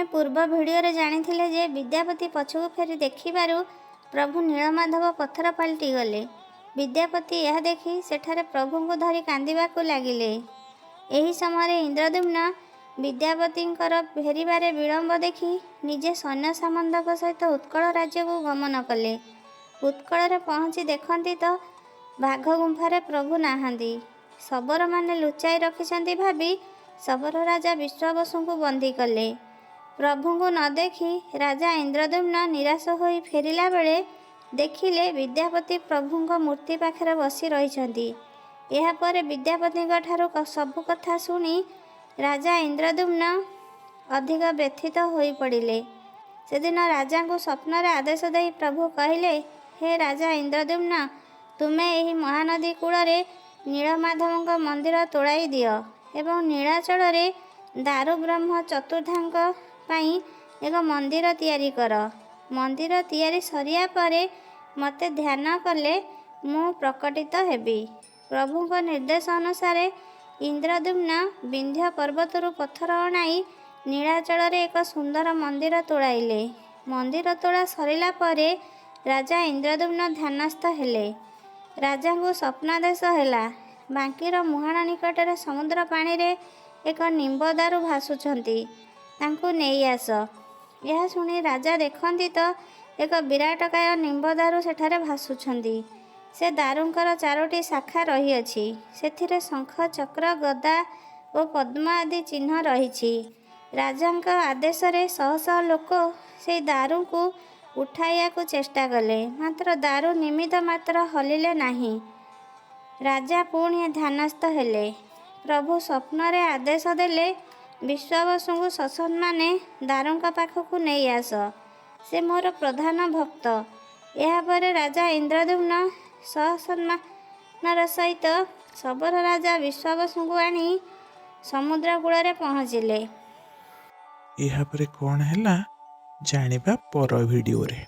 ଆମେ ପୂର୍ବ ଭିଡ଼ିଓରେ ଜାଣିଥିଲେ ଯେ ବିଦ୍ୟାପତି ପଛକୁ ଫେରି ଦେଖିବାରୁ ପ୍ରଭୁ ନୀଳମାଧବ ପଥର ପାଲଟିଗଲେ। ବିଦ୍ୟାପତି ଏହା ଦେଖି ସେଠାରେ ପ୍ରଭୁଙ୍କୁ ଧରି କାନ୍ଦିବାକୁ ଲାଗିଲେ। ଏହି ସମୟରେ ଇନ୍ଦ୍ରଦ୍ୟୁମ୍ନ ବିଦ୍ୟାପତିଙ୍କର ଫେରିବାରେ ବିଳମ୍ବ ଦେଖି ନିଜେ ସୈନ୍ୟ ସାମନ୍ତଙ୍କ ସହିତ ଉତ୍କଳ ରାଜ୍ୟକୁ ଗମନ କଲେ। ଉତ୍କଳରେ ପହଞ୍ଚି ଦେଖନ୍ତି ତ ବାଘ ଗୁମ୍ଫାରେ ପ୍ରଭୁ ନାହାନ୍ତି। ଶବରମାନେ ଲୁଚାଇ ରଖିଛନ୍ତି ଭାବି ଶବର ରାଜା ବିଶ୍ୱାବସୁଙ୍କୁ ବନ୍ଦୀ କଲେ। ପ୍ରଭୁଙ୍କୁ ନ ଦେଖି ରାଜା ଇନ୍ଦ୍ରଦ୍ୟୁମ୍ନ ନିରାଶ ହୋଇ ଫେରିଲା ବେଳେ ଦେଖିଲେ ବିଦ୍ୟାପତି ପ୍ରଭୁଙ୍କ ମୂର୍ତ୍ତି ପାଖରେ ବସି ରହିଛନ୍ତି। ଏହାପରେ ବିଦ୍ୟାପତିଙ୍କ ଠାରୁ ସବୁ କଥା ଶୁଣି ରାଜା ଇନ୍ଦ୍ରଦ୍ୟୁମ୍ନ ଅଧିକ ବ୍ୟଥିତ ହୋଇପଡ଼ିଲେ। ସେଦିନ ରାଜାଙ୍କୁ ସ୍ୱପ୍ନରେ ଆଦେଶ ଦେଇ ପ୍ରଭୁ କହିଲେ, ହେ ରାଜା ଇନ୍ଦ୍ରଦ୍ୟୁମ୍ନ, ତୁମେ ଏହି ମହାନଦୀ କୂଳରେ ନୀଳମାଧବଙ୍କ ମନ୍ଦିର ତୋଳାଇ ଦିଅ ଏବଂ ନୀଳାଚଳରେ ଦାରୁବ୍ରହ୍ମ ଚତୁର୍ଦ୍ଧାଙ୍କ ପାଇଁ ଏକ ମନ୍ଦିର ତିଆରି କର। ମନ୍ଦିର ତିଆରି ସରିବା ପରେ ମୋତେ ଧ୍ୟାନ କଲେ ମୁଁ ପ୍ରକଟିତ ହେବି। ପ୍ରଭୁଙ୍କ ନିର୍ଦ୍ଦେଶ ଅନୁସାରେ ଇନ୍ଦ୍ରଦ୍ୟୁମ୍ନ ବିନ୍ଧ୍ୟ ପର୍ବତରୁ ପଥର ଅଣାଇ ନୀଳାଚଳରେ ଏକ ସୁନ୍ଦର ମନ୍ଦିର ତୋଳାଇଲେ। ମନ୍ଦିର ତୋଳା ସରିଲା ପରେ ରାଜା ଇନ୍ଦ୍ରଦ୍ୟୁମ୍ନ ଧ୍ୟାନସ୍ଥ ହେଲେ। ରାଜାଙ୍କୁ ସ୍ୱପ୍ନାଦେଶ ହେଲା, ବାଙ୍କିର ମୁହାଣ ନିକଟରେ ସମୁଦ୍ର ପାଣିରେ ଏକ ନିମ୍ବ ଦାରୁ ଭାସୁଛନ୍ତି, ତାଙ୍କୁ ନେଇ ଆସ। ଏହା ଶୁଣି ରାଜା ଦେଖନ୍ତି ତ ଏକ ବିରାଟକାୟ ନିମ୍ବ ଦାରୁ ସେଠାରେ ଭାସୁଛନ୍ତି। ସେ ଦାରୁଙ୍କର ଚାରୋଟି ଶାଖା ରହିଅଛି। ସେଥିରେ ଶଙ୍ଖ, ଚକ୍ର, ଗଦା ଓ ପଦ୍ମ ଆଦି ଚିହ୍ନ ରହିଛି। ରାଜାଙ୍କ ଆଦେଶରେ ଶହ ଶହ ଲୋକ ସେହି ଦାରୁଙ୍କୁ ଉଠାଇବାକୁ ଚେଷ୍ଟା କଲେ, ମାତ୍ର ଦାରୁ ନିମିତ୍ତ ମାତ୍ର ହଲିଲେ ନାହିଁ। ରାଜା ପୁଣି ଧ୍ୟାନସ୍ଥ ହେଲେ। ପ୍ରଭୁ ସ୍ୱପ୍ନରେ ଆଦେଶ ଦେଲେ, ବିଶ୍ୱାବସୁଙ୍କୁ ସସମ୍ମାନେ ଦାରୁଙ୍କ ପାଖକୁ ନେଇ ଆସ। ସେ ମୋର ପ୍ରଧାନ ଭକ୍ତ। ଏହାପରେ ରାଜା ଇନ୍ଦ୍ରଦ୍ୟୁମ୍ନ ସସମ୍ମାନର ସହିତ ଶବର ରାଜା ବିଶ୍ୱାବସୁଙ୍କୁ ଆଣି ସମୁଦ୍ର କୂଳରେ ପହଞ୍ଚିଲେ। ଏହାପରେ କ'ଣ ହେଲା, ଜାଣିବା ପର ଭିଡ଼ିଓରେ।